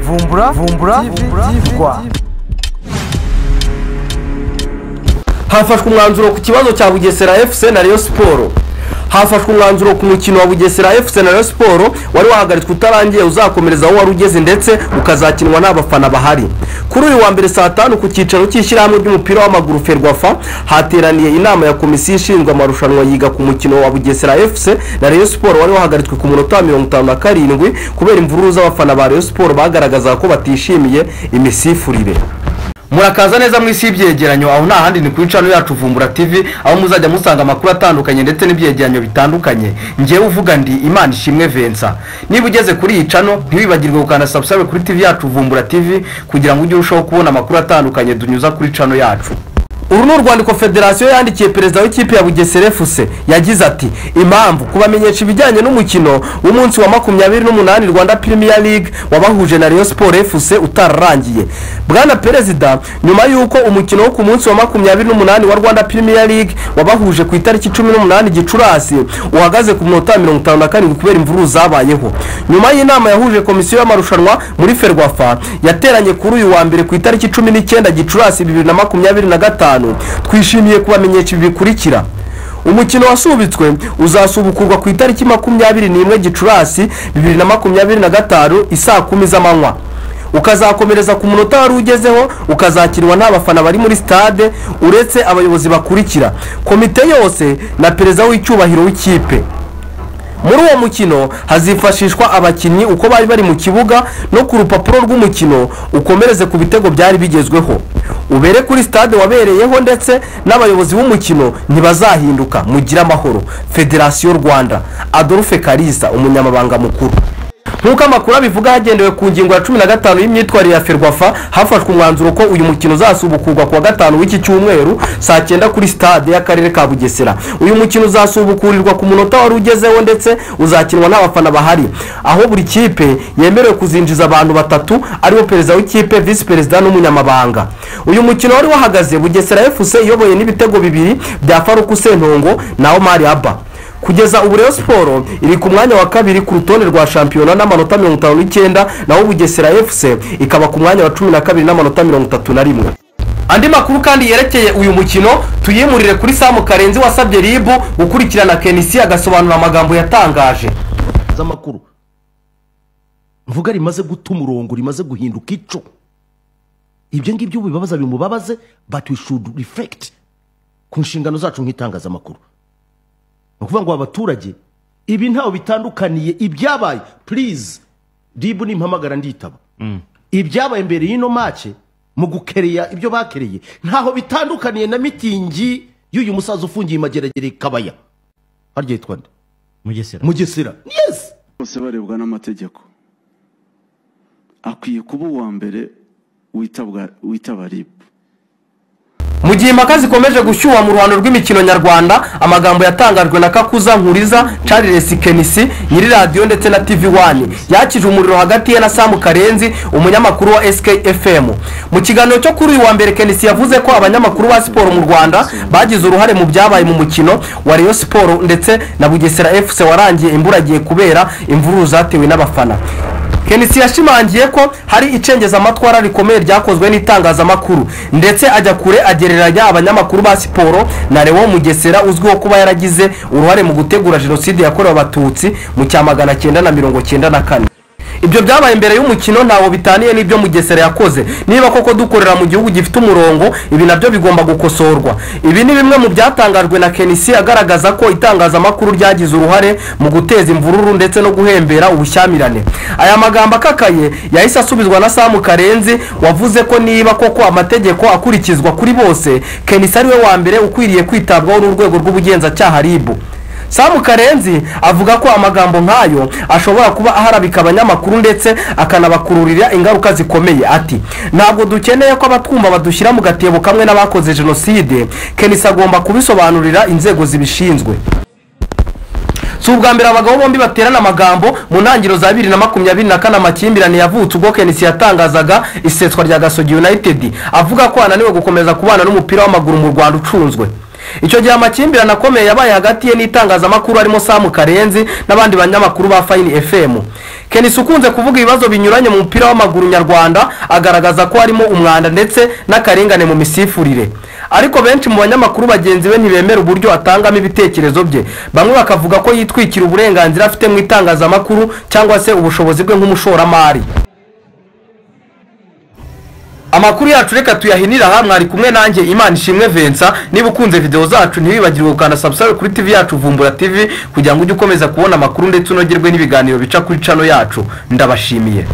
Vumbura Vumbura TV Rwa. Hafashwe umwanzuro ku kibazo cya Bugesera FC na Rayon Sport. Hafashwe umwanzuro ku mukino wa Bugesera FC na Rayon Sport wari wahagaritswe utarangiye, uzakomereza aho wari ugeze ndetse ukazakinwa n'abafana bahari. Kuri uyu wa mbere saa 5 ku cyicaro cy'ishyirahamwe ry'umupira w'amaguru FERWAFA hateraniye inama ya komisiyo ishinzwe amarushanwa yiga ku mukino wa Bugesera FC na Rayon Sport wari wahagaritswe ku munota wa 57 kubera imvururu z'abafana ba Rayon Sport bagaragazaga ko batishimiye imisifurire. Murakaza neza mu isi y'ibyegeranyo, aho nta handi ni kuri channel yacu Vumbura TV, aho muzajya musanga amakuru atandukanye ndetse n'ibyegeranyo bitandukanye. Ngewe uvuga ndi Imana Ishimwe Vincent. Niba ugeze kuri iyi channel ntiwibagirwe gukanda subscribe kuri TV yacu Vumbura TV kugira ngo ujye urushaho kubona amakuru atandukanye dunyuza kuri channel yacu. Uru ni urwandiko federasiyo yandikiye perezida w'ikipe ya Bugesera FC. Yagize ati: impamvu kubamenyesha ibijyanye n'umukino w'umunsi wa 28 Rwanda Premier League wabahuje na Rayon Sport FC utararangiye. Bwana Perezida, nyuma y'uko umukino wo ku munsi wa 28 wa Rwanda Premier League wabahuje ku itariki 18 Gicurasi uhagaze ku munota 57 kubera imvururu zabayeho, nyuma y'inama yahuje komisiyo y'amarushanwa muri FERWAFA yateranye kuri uyu wa mbere ku itariki 19 Gicurasi 2025, twishimiye kubamenyesha ibi bikurikira. Umukino wasubitswe uzasubukurwa ku itariki 21 Gicurasi 2025 isaa 10 z'amanywa, ukazakomereza ku munota wari ugezeho, ukazakinwa nta bafana bari muri stade uretse abayobozi bakurikira: komite yose na perezida w'icyubahiro w'ikipe. Muri uwo mukino hazifashishwa abakinnyi uko bari bari mu kibuga no ku rupapuro rw'umukino, ukomereze ku bitego byari bigezweho, ubere kuri stade wabereyeho, ndetse n'abayobozi b'umukino ntibazahinduka. Mugire amahoro. Federasiyo Rwanda, Adolphe Kalisa, umunyamabanga mukuru. Nk'uko amakuru abivuga, hagendewe ku ngingo ya 15 y'imyitwarire ya FERWAFA, hafashwe umwanzuro ko uyu mukino uzasubukurwa kuwa gatanu w'iki cyumweru saa 9 kuri stade y'akarere ka Bugesera. Uyu mukino uzasubukurirwa ku munota wari ugezeho ndetse uzakinwa n'abafana bahari, aho buri kipe yemerewe kuzinjiza abantu batatu, aribo perezida w'ikipe, visi perezida n'umunyamabanga. Uyu mukino wari wahagaze Bugesera FC iyoboye n'ibitego 2 bya Faruku Sentongo na Omar Abba. Kugeza ubu Rayon Sport iri ku mwanya wa kabiri ku rutonde rwa shampiyona n'amanota 59, naho Bugesera FC ikaba ku mwanya wa 12 n'amanota 31. Andi makuru kandi yerekeye uyu mukino tuyimurire kuri Sam Karenzi wasabye RIB gukurikirana Kenisi agasobanura amagambo yatangaje. Z'amakuru mvuga rimaze guta umurongo, rimaze guhinduka ico. Ibyo ngibyo bibabaza bimubabaze, but we should reflect ku nshingano zacu nk'itangazamakuru. Ni ukuvuga ngo abaturage ibi ntaho bitandukaniye ibyabaye. Please, RIB nimpamagara nditaba. Ibyabaye mbere y'ino match mu gukereya ibyo bakereye ntaho bitandukaniye na mitingi y'uyu musaza ufungiye Mageragere Kabaya. Harya yitwa nde? Mugesera. Mugesera. Yes. Bose barebwa n'amategeko. Akwiye kuba uwa mbere witaba RIB. Mu gihe impaka zikomeje gushyuha mu ruhando rw'imikino nyarwanda, amagambo yatangajwe na Kakuza Nkuriza Charles Kenisi nyiri radiyo ndetse na TV 1 yakije umuriro hagati ye na Sam Karenzi, umunyamakuru wa SKFM. Mu kiganiro cyo kuri uyu wa mbere, Kenisi yavuze ko abanyamakuru ba siporo mu Rwanda bagize uruhare mu byabaye mu mukino wa Rayon Sport ndetse na Bugesera FC warangiye imburagiye kubera imvururu zatewe n'abafana. Kenisi yashimangiye ko hari icengezamatwara rikomeye ryakozwe n'itangazamakuru, ndetse ajya kure agereranya abanyamakuru ba siporo na Leon Mugesera uzwiho kuba yaragize uruhare mu gutegura jenoside yakorewe Abatutsi mu cya 1994. Ibyo byabaye mbere y'umukino ntawo bitaniye n'ibyo Mugesera yakoze. Niba koko dukorera mu gihugu gifite umurongo, ibi nabyo bigomba gukosorwa. Ibi ni bimwe mu byatangajwe na Kenisi agaragaza ko itangazamakuru ryagize uruhare mu guteza imvururu ndetse no guhembera ubushyamirane. Aya magambo akakaye yahise asubizwa na Sam Karenzi wavuze ko niba koko amategeko akurikizwa kuri bose, Kenisi ari we wa mbere ukwiriye kwitabwaho n'urwego rw'ubugenzacyaha RIB. Sam Karenzi avuga ko amagambo nkayo ashobora kuba aharabika abanyamakuru ndetse akanabakururira ingaruka zikomeye. Ati: ntabwo dukeneye ko abatwumva badushyira mu gatebo kamwe n'abakoze jenoside. Kenisi agomba kubisobanurira inzego zibishinzwe. Si ubwa mbere abagabo bombi baterana amagambo. Mu ntangiriro za 2024 amakimbirane yavutse ubwo Kenisi yatangazaga iseswa rya Gasogi United, avuga ko ananiwe gukomeza kubana n'umupira w'amaguru mu Rwanda ucunzwe. Icyo gihe amakimbirane akomeye yabaye hagati ye n'itangazamakuru harimo Sam Karenzi n'abandi banyamakuru ba Fine FM. KNC ukunze kuvuga ibibazo binyuranye mu mupira w'amaguru nyarwanda, agaragaza ko harimo umwanda ndetse n'akarengane mu misifurire. Ariko benshi mu banyamakuru bagenzi be ntibemera uburyo atangamo ibitekerezo bye, bamwe bakavuga ko yitwikira uburenganzira afite mu itangazamakuru cyangwa se ubushobozi bwe nk'umushoramari. Amakuru yacu reka tuyahinira aha. Mwari kumwe nanjye Imana Ishimwe Vincent. Niba ukunze video zacu, ntiwibagirwe gukanda subscribe kuri TV yacu Vumbura TV kugira ngo ujye ukomeza kubona amakuru ndetse unogerwe n'ibiganiro bica kuri channel yacu. Ndabashimiye.